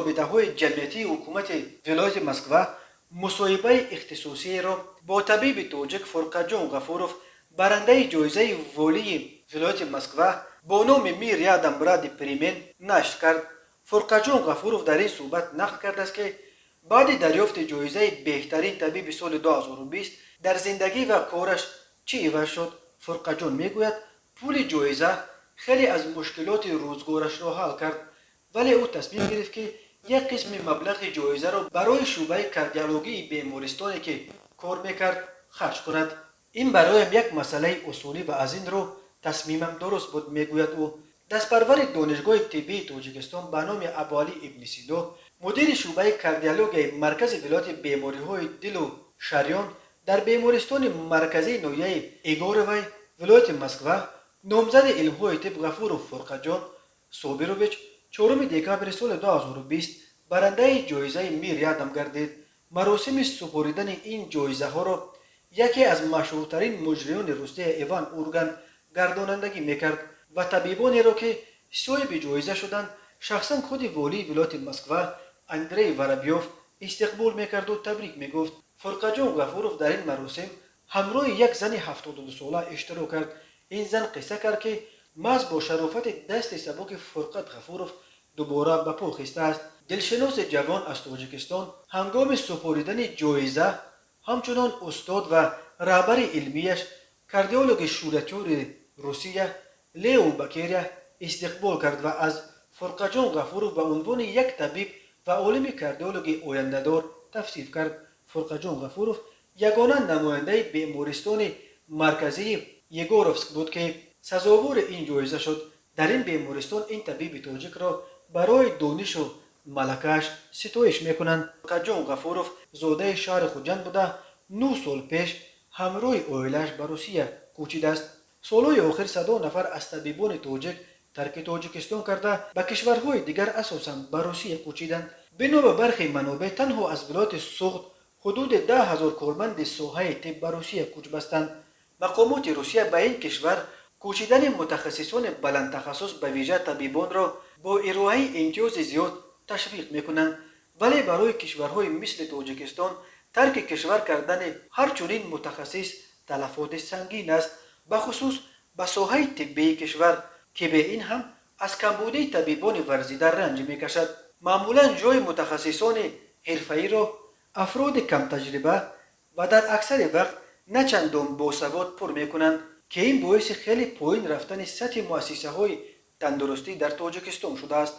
Робитаҳои ҷамъиятии ҳукумати вилояти Москва мусоҳибаи ихтисосиеро бо табиби тоҷик Фурқатҷон Ғафуров, барандаи ҷоизаи волии вилояти Москва бо номи «Мир рядом, ради перемен», нашр кард. Фурқатҷон Ғафуров дар ин суҳбат нақл кардааст, ки баъди дарёфти ҷоизаи беҳтарин табиби соли 2020 дар зиндагӣ ва кораш чӣ иваз шуд. Фурқатҷон мегӯяд, пули ҷоиза хеле аз мушкилоти рӯзгорашро ҳал кард, вале ӯ тасмим гирифт, ки як қисми маблағи ҷоизаро барои шӯъбаи кардиологии бемористоне, ки кор мекард, харҷ кунад. «Ин бароям як масъалаи усулӣ ва аз ин рӯ тасмимам дуруст буд», мегӯяд ӯ. Дастпарвари Донишгоҳи тиббии Тоҷикистон ба номи Абуалӣ ибни Сино, мудири шӯъбаи кардиологияи маркази вилояти бемориҳои дилу шарён дар бемористони марказии ноҳияи Егоровои вилояти Москва, номзади илмҳои тиб Ғафуров Фурқатҷон Собирович 4 декабри соли 2020 барандаи ҷоизаи «Мир рядом» гардид. Маросими супоридани ин ҷоизаҳоро яке аз машҳуртарин муҷриёни Русия Иван Ургант гардонандагӣ мекард ва табибонеро, ки соҳиби ҷоиза шуданд, шахсан худи волии вилояти Москва Андрей Воробьёв истиқбол мекарду табрик мегуфт. Фурқатҷон Ғафуров дар ин маросим ҳамроҳи як зани 72-сола иштирок кард. Ин зан қисса кард, ки маҳз бо шарофати дасти сабуки Фурқат Ғафуров дубора ба по хистааст. Дилшиноси ҷавон аз Тоҷикистон ҳангоми супоридани ҷоиза ҳамчунон устод ва раҳбари илмияш, кардиологи шӯҳратёри Русия Лео Бокерия истиқбол кард ва аз Фурқатҷон Ғафуров ба унвони як табиб ва олими кардиологи ояндадор тавсиф кард. Фурқатҷон Ғафуров ягона намояндаи бемористони марказии Егоровск буд, ки сазовори ин ҷоиза шуд. Дар ин бемористон ин табиби тоҷикро барои донишу малакааш ситоиш мекунанд. Фурқатҷон Ғафуров зодаи шаҳри Хуҷанд буда, 9 сол пеш ҳамроҳи оилааш ба Русия кӯчидааст. Солҳои охир садҳо нафар аз табибони тоҷик тарки Тоҷикистон карда, ба кишварҳои дигар, асосан ба Русия кӯчиданд. Бино ба бархе манобеъ, танҳо аз вилояти Суғд ҳудуди 10 000 корманди соҳаи тиб ба Русия кӯч бастанд. Мақомоти Русия ба ин кишвар кӯчидани мутахассисони баландтахассус, ба вижа табибонро, бо ироаи имтиёзи зиёд ташвиқ мекунанд, вале барои кишварҳои мисли Тоҷикистон тарки кишвар кардани ҳар чунин мутахассис талафоти сангин аст, бахусус ба соҳаи тиббии кишвар, ки бе ин ҳам аз камбудии табибони варзида ранҷ мекашад. Маъмулан ҷои мутахассисони ҳирфаиро афроди камтаҷриба ва дар аксари вақт на чандон босавод пур мекунанд, ки ин боиси хеле поин рафтани сатҳи муассисаҳои тандурустӣ дар Тоҷикистон шудааст.